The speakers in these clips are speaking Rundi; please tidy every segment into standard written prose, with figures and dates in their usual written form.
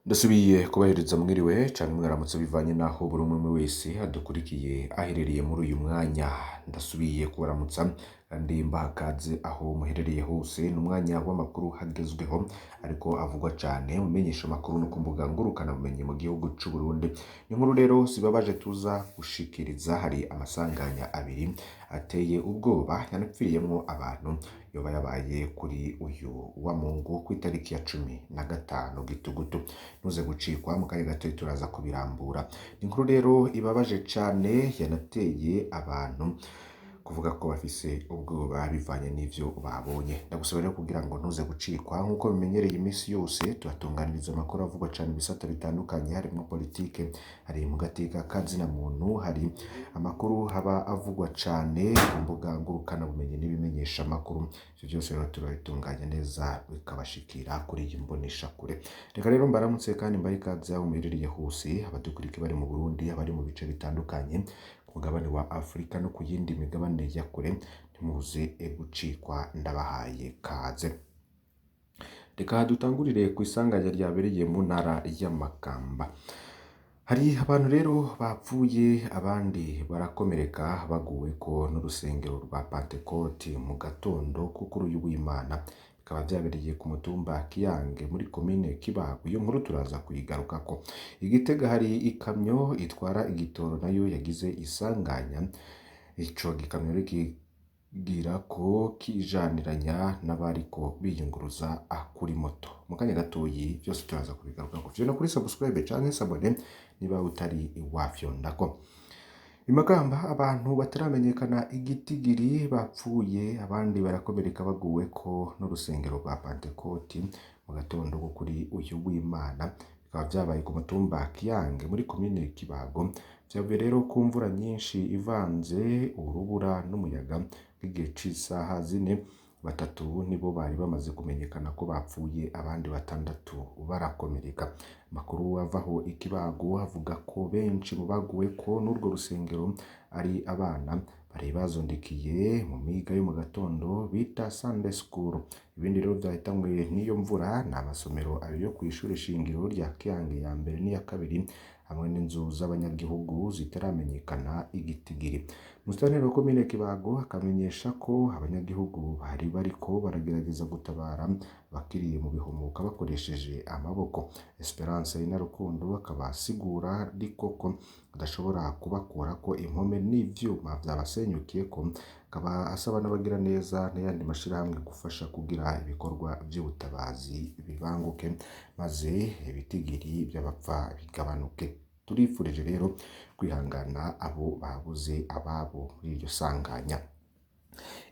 Ndasubiye kubahiriza mwiriwe canke mwaramutse bivanye naho buri umwe wese adukurikiye aherereye muri uyu mwanya. Ndasubiye kubaramutsa kandi mbaha ikaze aho muherereye hose. Ni umwanya w'amakuru agezweho ariko avugwa cane mu menyesha makuru no ku mbuga ngurukanabumenyi mu gihugu c'u Burundi. Inkuru rero zibabaje tuza gushikiriza, hari amasanganya abiri ateye ubwoba yanapfiriyemwo abantu, yoba yabaye kuri uyu wa Mungu kw'itariki ya 15 Gitugutu. Ntuze gucikwa, mu kanya gatoyi turaza kubirambura. Inkuru rero ibabaje cane yanateye abantu kuvuga ko bafise ubwoba bivanye n'ivyo babonye. Ndagusaba rero kugira ngo ntuze gucikwa, nk'uko bimenyereye iminsi yose tubatunganiriza amakuru avugwa cane mu bisata bitandukanye, harimwo politike, hari mu gateka kazina muntu, hari amakuru haba avugwa cane ku mbuga ngurukanabumenyi n'ibimenyesha amakuru. Ivyo vyose rero turabitunganya neza bikabashikira kuri iyi mboneshakure. Reka rero mbaramutse kandi mbahe ikaze aho muherereye hose, abadukurikira bari mu Burundi, abari mu bice bitandukanye ku mugabane wa Afurika no ku yindi migabane ya kure, ntimuze gucikwa, ndabahaye kaze. Reka dutangurire kw'isanganya ryabereye mu ntara ya Makamba. Hari abantu rero bapfuye abandi barakomereka baguweko n'urusengero rwa Pantekoti mu gatondo ko kuri uyu w'Imana. Bikaba vyabereye ku mutumba Kiyange muri komine Kibago. Iyo nkuru turaza kuyigarukako. I Gitega hari ikamyo itwara igitoro nayo yagize isanganya. Ico gikamyo rero kigirako kijaniranya n'abariko biyunguruza kuri moto. Mu kanya gatoyi vyose turaza kubigarukako. Vyona kuri subscribe canke s'abonner niba utari wafyondako. I Makamba abantu bataramenyekana igitigiri bapfuye abandi barakomereka baguweko n'urusengero rwa Pantekoti mu gatondo ko kuri uyu w'Imana. Bikaba vyabaye ku mutumba Kiyange muri komine Kibago. Vyavuye rero ku mvura nyinshi ivanze urubura n'umuyaga bw'igihe c'isaha 4. Batatu nibo bari bamaze kumenyekana ko bapfuye, abandi 6 barakomereka. Amakuru avaho i Kibago avuga ko benshi mu baguweko n'urwo rusengero ari abana bari bazundikiye mu miga yo mu gatondo bita Sunday school. Ibindi rero vyahitanywe n'iyo mvura ni amasomero abiri yo kw'ishure shingiro rya Kiyange ya mbere n'iya kabiri, hamwe n'inzu z'abanyagihugu zitaramenyekana igitigiri. Musitanteri wa komine Kibago akamenyesha ko abanyagihugu bari bariko baragerageza gutabara abakiri mu bihumuka bakoresheje amaboko. Esperance Inarukundo akaba asigura ariko ko adashobora kubakurako impome n'ivyuma vyabasenyukiyeko, akaba asaba n'abagiraneza n'ayandi mashirahamwe gufasha kugira ibikorwa vy'ubutabazi bibanguke, maze ibitigiri vy'abapfa bigabanuke. Turifurije rero kwihangana abo babuze ababo muri iryo sanganya.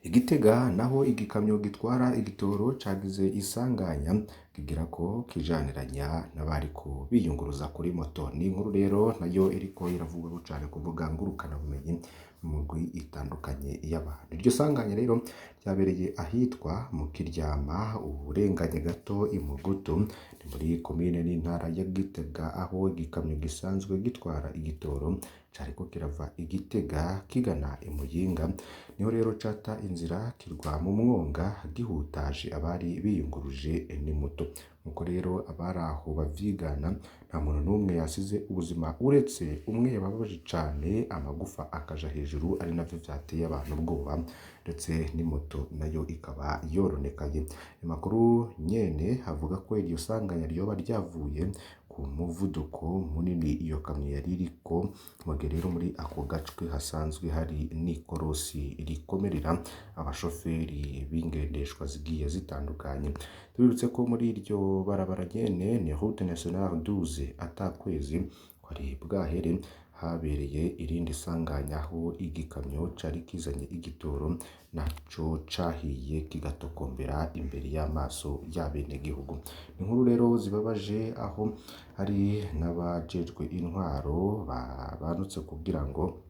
I Gitega naho igikamyo gitwara igitoro cagize isanganya kigirako kijaniranya n'abariko biyunguruza kuri moto. Ni inkuru rero nayo iriko iravugwako cane ku mbuga ngurukanabumenyi mu migwi itandukanye y'abantu. Iryo sanganya rero ryabereye ahitwa mu Kiryama, uburenganye gato i Mugutu, ni muri komine n'intara ya Gitega, aho igikamyo gisanzwe gitwara igitoro cariko kirava i Gitega kigana i Muyinga. Niho rero cata inzira kirwa mu mwonga gihutaje abari biyunguruje n'imoto. Nuko rero abari aho bavyigana, nta muntu n'umwe yasize ubuzima uretse umwe yababaje cane amagufa akaja hejuru, ari navyo vyateye abantu ubwoba, ndetse n'imoto nayo ikaba yoronekaye. Amakuru nyene avuga ko iryo sanganya ryoba ryavuye ku muvuduko munini iyo kamyo yari iriko, mu gihe rero muri ako gacwe hasanzwe hari n'ikorosi rikomerera abashoferi b'ingendeshwa zigiye zitandukanye. Tubibutse ko muri iryo barabara nyene, ni route nationale 12, ata kwezi kwari bwahere habereye irindi sanganya aho igikamyo cari kizanye igitoro naco cahiye kigatokombera imbere y'amaso y'abenegihugu. Inkuru rero zibabaje, aho hari n'abajejwe intwaro babanutse kugira ngo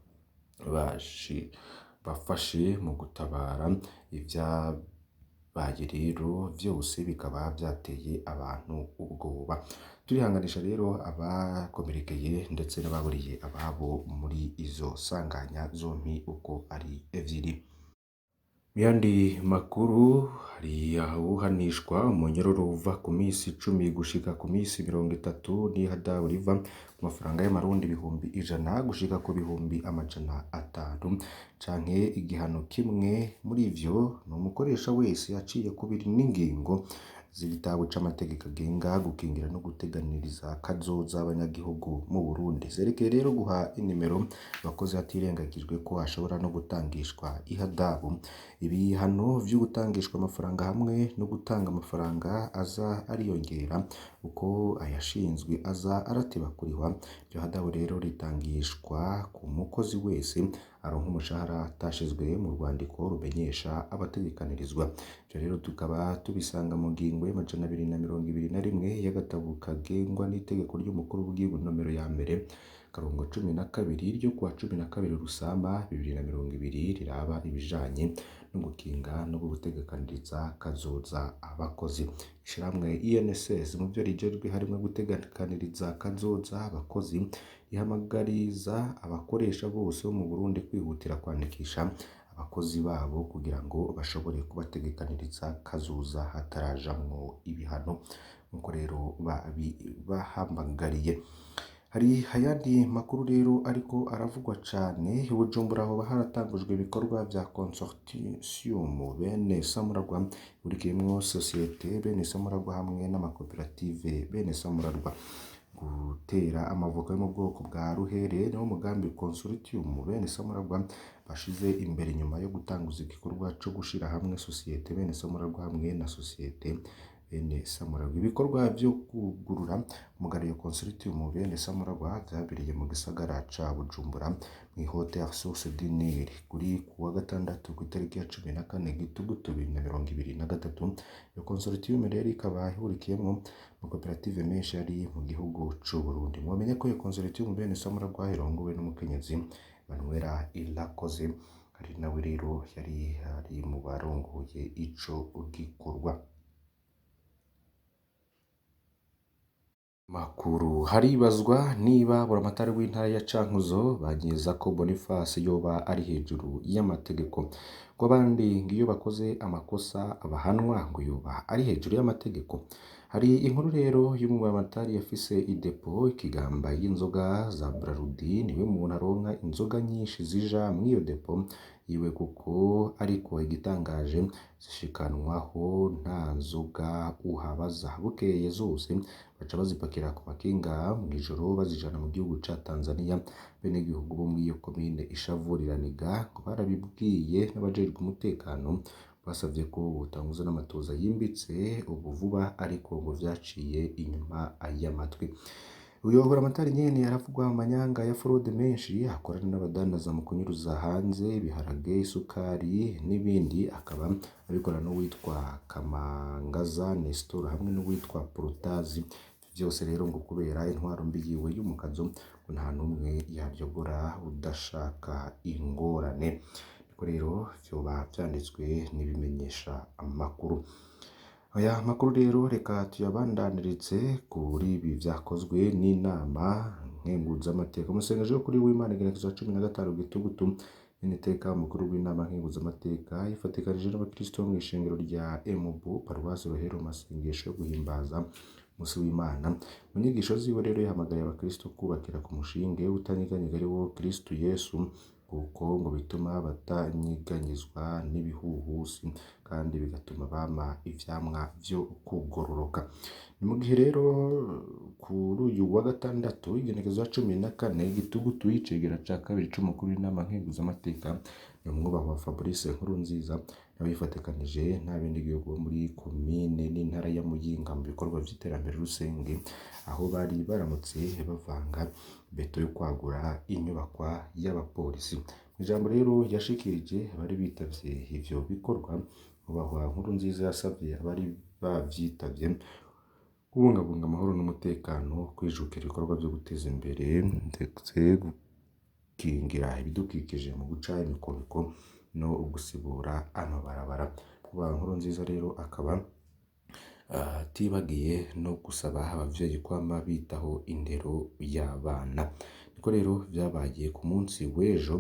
bafashe mu gutabara. Ivyabaye rero vyose bikaba vyateye abantu ubwoba. Turihanganisha rero abakomerekeye ndetse n'ababuriye ababo muri izo sanganya zompi uko ari evyiri. Mu yandi makuru hari awuhanishwa umunyororo uva ku misi 10 gushika ku misi 30 n'ihadabu riva ku mafaranga y'amarundi 100,000 gushika ku 500,000 canke igihano kimwe muri ivyo ni umukoresha wese aciye kubiri n'ingingo z'igitabo c'amategeko agenga gukingira no guteganiriza kazoza abanyagihugu mu Burundi. Zerekeye rero guha inimero abakozi hatirengagijwe ko hashobora no gutangishwa ihadabu. Ibihano vyo gutangishwa amafaranga hamwe no gutanga amafaranga aza ariyongera uko ayashinzwe aza arateba kurihwa. Iryo hadabu rero ritangishwa ku mukozi wese aronka umushahara atashizwe mu rwandiko rumenyesha abategekanirizwa. Ivyo rero tukaba tubisanga mu ngingo y'221 y'agatabo kagengwa n'itegeko ry'umukuru w'igihugu nomero ya mbere karongo 12 ryo kuwa 12 Rusama 2020 riraba ibijanye no gukinga no gutegekaniriza kazoza abakozi. Ishirahamwe INSS mu vyo rijejwe harimwo gutegekaniriza kazoza abakozi, rihamagariza abakoresha bose bo mu Burundi kwihutira kwandikisha abakozi babo kugira ngo bashobore kubategekaniriza kazoza hatarajamwo ibihano, nkuko rero babibahamagariye. Hari ayandi makuru rero ariko aravugwa cane. I Bujumbura hoba haratangujwe ibikorwa vya consortium bene Samuragwa ihurikiyemwo sosiyete bene Samuragwa hamwe n'amakoperative bene Samuragwa. Gutera amavoka yo mu bwoko bwa ruhere niwo mugambi consortium bene Samuragwa bashize imbere nyuma yo gutanguza igikorwa co gushira hamwe sosiyete bene Samuragwa hamwe na sosiyete bene Samuragwa. Ibikorwa vyo kugurura umugarariyo consortium bene Samuragwa vyabereye mu gisagara ca Bujumbura mw'ihotel Source du Nil kuri kuwa gatandatu kw'itariki ya 14 Gitugutu 2023. Iyo consortium rero ikaba ihurikiyemwo amakoperative menshi ari mu gihugu c'Uburundi. Mwomenya ko iyo consortium bene Samuragwa irongowe n'umukenyezi Manuela Irakoze, ari nawe rero yari ari mu barongoye ico gikorwa. Makuru haribazwa niba buramatari w'intara ya Cankuzo Banyezako Boniface yoba ari hejuru y'amategeko, ngo abandi ngiyo bakoze amakosa bahanwa ngo yoba ari hejuru y'amategeko. Hari inkuru rero y'umuburamatari yafise idepo ikigamba y'inzoga za Brarudi, niwe muntu aronka inzoga nyinshi zija mw'iyo depo yiwe kuko ariko igitangaje zishikanwaho nta nzoga uhabaza. Bukeye zose baca bazipakira ku makinga mw'ijoro bazijana mu gihugu ca Tanzania. Benegihugu bo mw'iyo komine ishavu riraniga ngo barabibwiye n'abajejwe umutekano, basavye ko botanguza n'amatoza yimbitse ubu vuba, ariko ngo vyaciye inyuma y'amatwi. Uyo buramatari nyene aravugwa mu manyanga ya forode menshi akorana n'abadandaza mu kunyuruza hanze ibiharage, isukari n'ibindi, akaba abikorana n'uwitwa Kamangaza Nestor hamwe n'uwitwa Protazi. Vyose rero ngo kubera intwaro mbi yiwe y'umukazo ngo nta n'umwe yaryogora udashaka ingorane. Niko rero vyoba vyanditswe n'ibimenyesha amakuru. Aya makuru rero reka tuyabandanirize kuri ibi vyakozwe n'inama nkenguzamateka. Umusengesho kuri w'Imana igenekerezo rya 15 Gitugutu, nyene umukuru w'inama nkenguzamateka yifatikanije n'abakristo bo mw'ishengero rya Emubu paruwasi Rohero mu masengesho yo guhimbaza umunsi w'Imana. Mu nyigisho ziwe rero yahamagariye abakristo kubakira ku mushinge utanyeganyega ari wo Kristo Yesu, kuko ngo bituma batanyeganyezwa n'ibihuhusi kandi bigatuma bama ivyamwa vyo kugororoka. Ni mu gihe rero kuri uyu wa gatandatu igenekerezo rya 14 Gitugutu icegera ca kabiri c'umukuru w'inama nkenguzamateka ni umwubahwa Fabrice Nkurunziza nawe yifatikanije n'abenegihugu bo muri komine n'intara ya Muyinga mu bikorwa vy'iterambere rusange, aho bari baramutse bavanga beto yo kwagura inyubakwa y'abapolisi. Mw'ijambo rero yashikirije abari bitavye ivyo bikorwa, mwubahwa Nkurunziza yasavye abari bavyitavye kubungabunga amahoro n'umutekano, kwijukira ibikorwa vyo guteza imbere ndetse gukingira ibidukikije mu guca imikobeko no gusibura amabarabara. Mwubahwa Nkurunziza rero akaba atibagiye no gusaba abavyeyi kwama bitaho indero y'abana. Niko rero vyabaye ku munsi w'ejo.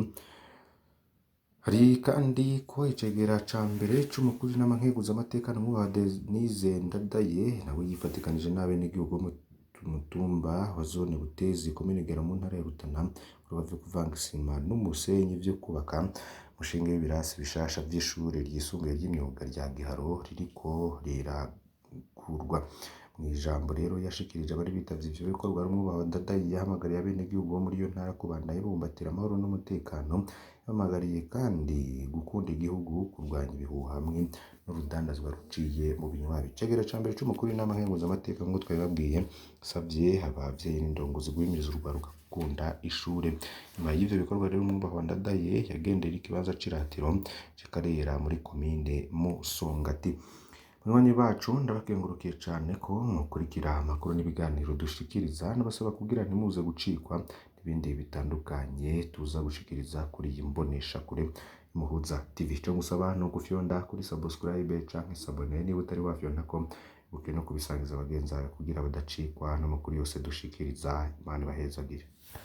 Hari kandi ko icegera ca mbere c'umukuru w'inama nkeguzamateka Numwubaha Denise Ndadaye nawe yifatikanije n'abenegihugu bo mu mutumba wa zone Butezi, komine Gera, mu ntara ya Rutana, ngo bave kuvanga isima n'umusenyi vyo kubaka umushinge w'ibirasi bishasha vy'ishure ryisumbuye ry'imyuga rya Giharo ririko riragurwa. Mw'ijambo rero yashikirije abari bitavye ivyo bikorwa, Numwubaha Ndadaye yahamagariye abenegihugu bo muri iyo ntara kubandanya bumbatira amahoro n'umutekano. Yabahamagariye kandi gukunda igihugu, kurwanya ibihuha hamwe n'urudandazwa ruciye mu binywabi. Icegera ca mbere c'umukuru w'inama nkenguzamateka, nk'uko twabibabwiye, yasavye abavyeyi n'indongozi guhimiriza urwaruka gukunda ishure. Nyuma y'ivyo bikorwa rero, Numwubaha Ndadaye yagendeye ikibanza c'iratiro c'Akarera muri komine Musongati. Banywanyi bacu, ndabakengurukiye cane ko mukurikira amakuru n'ibiganiro dushikiriza, nabasaba kugira ntimuze gucikwa n'ibindi bitandukanye tuza gushikiriza kuri iyi mboneshakure Muhuza TV. Ico ngusaba ni ugufyonda kuri subscribe canke s'abonner niba utari wafyondako, ibuke no kubisangiza bagenzi bawe kugira badacikwa n'amakuru yose dushikiriza. Imana ibahezagire.